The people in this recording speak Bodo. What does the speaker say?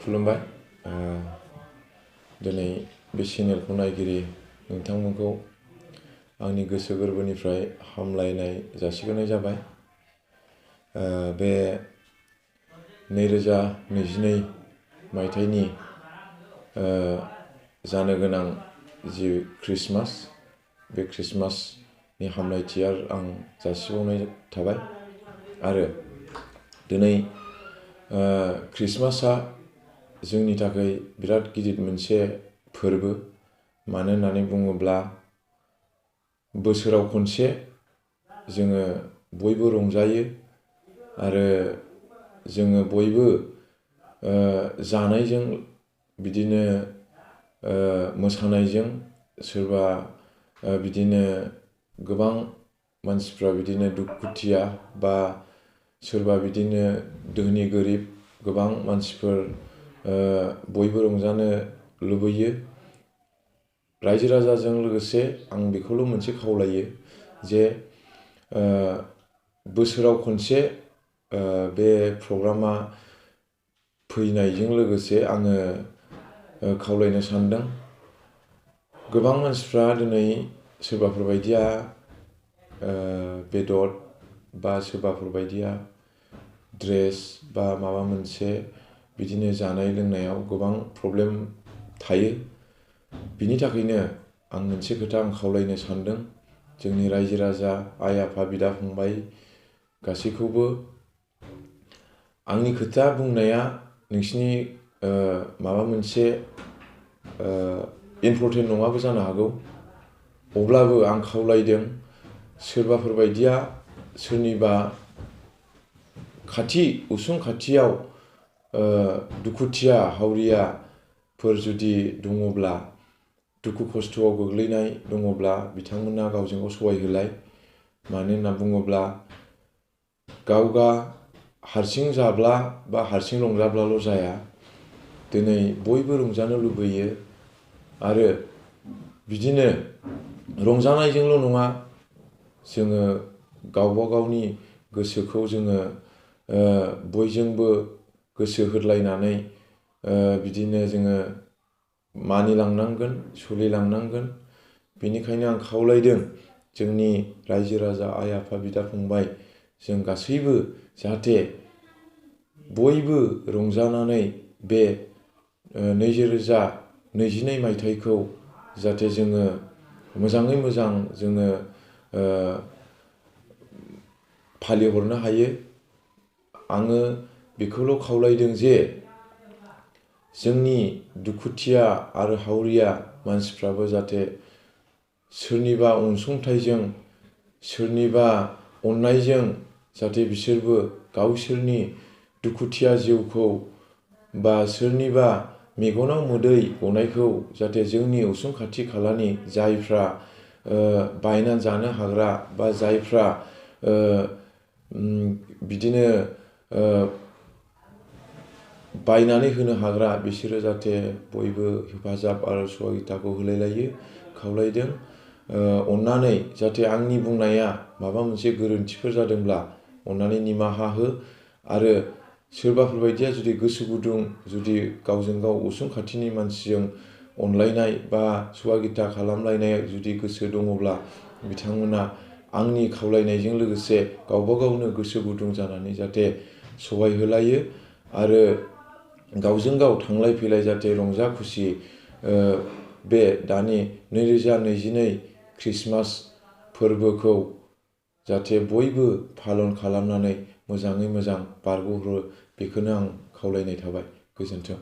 खुलुमबाय दिनै बे चेनेलखौ नायगिरि नोंथांमोनखौ आंनि गोसो गोरबोनिफ्राय हामलायनाय जासिग्रोनाय जाबाय। बे 2022 मायथाइनि जानो गोनां जि क्रिसमास, बे क्रिसमासनि हामलायथि आं जासिबावनाय थाबाय। आरो दिनै क्रिसमासआ जोंनि थाखाय बिराद गिदिर मोनसे फोरबो। मानो होननानै बुङोब्ला बोसोराव खनसे जोङो बयबो रंजायो आरो जोङो बयबो जानायजों बिदिनो मोसानायजों सोरबा बिदिनो गोबां मानसिफ्रा बिदिनो दुखुथिया बा सोरबा बिदिनो धोनि गोरिब गोबां मानसिफोर बयबो रंजानो लुबैयो। रायजो राजाजों लोगोसे आं बेखौल' मोनसे खावलायो जे बोसोराव खनसे बे प्रग्रामा फैनायजों लोगोसे आङो खावलायनो सानदों। गोबां मानसिफ्रा दिनै सोरबाफोर बायदिया बेदर बा सोरबाफोर बायदिया ड्रेस बा माबा मोनसे बिदिनो जानाय लोंनायाव गोबां प्रब्लेम थायो। बिनि थाखायनो आं मोनसे खोथा खावलायनो सानदों जोंनि रायजो राजा, आइ आफा, बिदा फंबाय गासैखौबो। आंनि खोथा बुंनाया नोंसिनि माबा मोनसे इम्परटेन्ट नङाबो जानो हागौ। अब्लाबो आं खावलायदों सोरबाफोर बायदिया सोरनिबा उसुं खाथियाव दुखुथिया हावरियाफोर जुदि दङब्ला, दुखु खस्थ'आव गोग्लैनाय दङब्ला बिथांमोना गावजों गाव सहाय होलाय। मानो होनना बुङोब्ला गावगा हारसिं जाब्ला बा हारसिं रंजाब्लाल' जाया। दिनै बयबो रंजानो लुबैयो आरो बिदिनो रंजानायजोंल' नङा, जोङो गावबा गावनि गोसोखौ जोङो बयजोंबो गोसो होलायनानै बिदिनो जोङो मानिलांनांगोन, सोलिलांनांगोन। बेनिखायनो आं खावलायदों जोंनि रायजो राजा, आइ आफा, बिदा फंबाय जों गासैबो जाहाथे बयबो रंजानानै बे 2022 मायथाइखौ जाहाथे जोङो मोजाङै मोजां जोङो फालिहरनो हायो। आङो बेखौल' खावलायदों जे जोंनि दुखुथिया आरो हावरिया मानसिफ्राबो जाहाथे सोरनिबा अनसुंथाइजों, सोरनिबा अननायजों जाहाथे बिसोरबो गावसोरनि दुखुथिया जिउखौ बा सोरनिबा मेगनाव मोदै गनायखौ जाहाथे जोंनि उसुं खाथि खालानि जायफ्रा बायनानै जानो हाग्रा बा जायफ्रा बिदिनो बायनानै होनो हाग्रा बिसोरो जाहाथे बयबो हेफाजाब आरो सहायथाखौ होलायलायो खावलायदों। अननानै जाहाथे आंनि बुंनाया माबा मोनसे गोरोन्थिफोर जादोंब्ला अननानै निमाहा हो। आरो सोरबाफोर बायदिया जुदि गोसो गुदुं, जुदि गावजों गाव उसुं खाथिनि मानसिजों अनलायनाय बा सहायथा खालामलायनाय जुदि गोसो दङब्ला बिथांमोना आंनि खावलायनायजों लोगोसे गावबा गावनो गोसो गुदुं जानानै जाहाथे सहाय होलायो आरो गावजों गाव थांलाय फैलाय जाहाथे रंजा खुसि बे दानि 2022 क्रिसमास फोरबोखौ जाहाथे बयबो पालन खालामनानै मोजाङै मोजां बारग'हरो। बेखौनो आं खावलायनाय थाबाय। गोजोन्थों।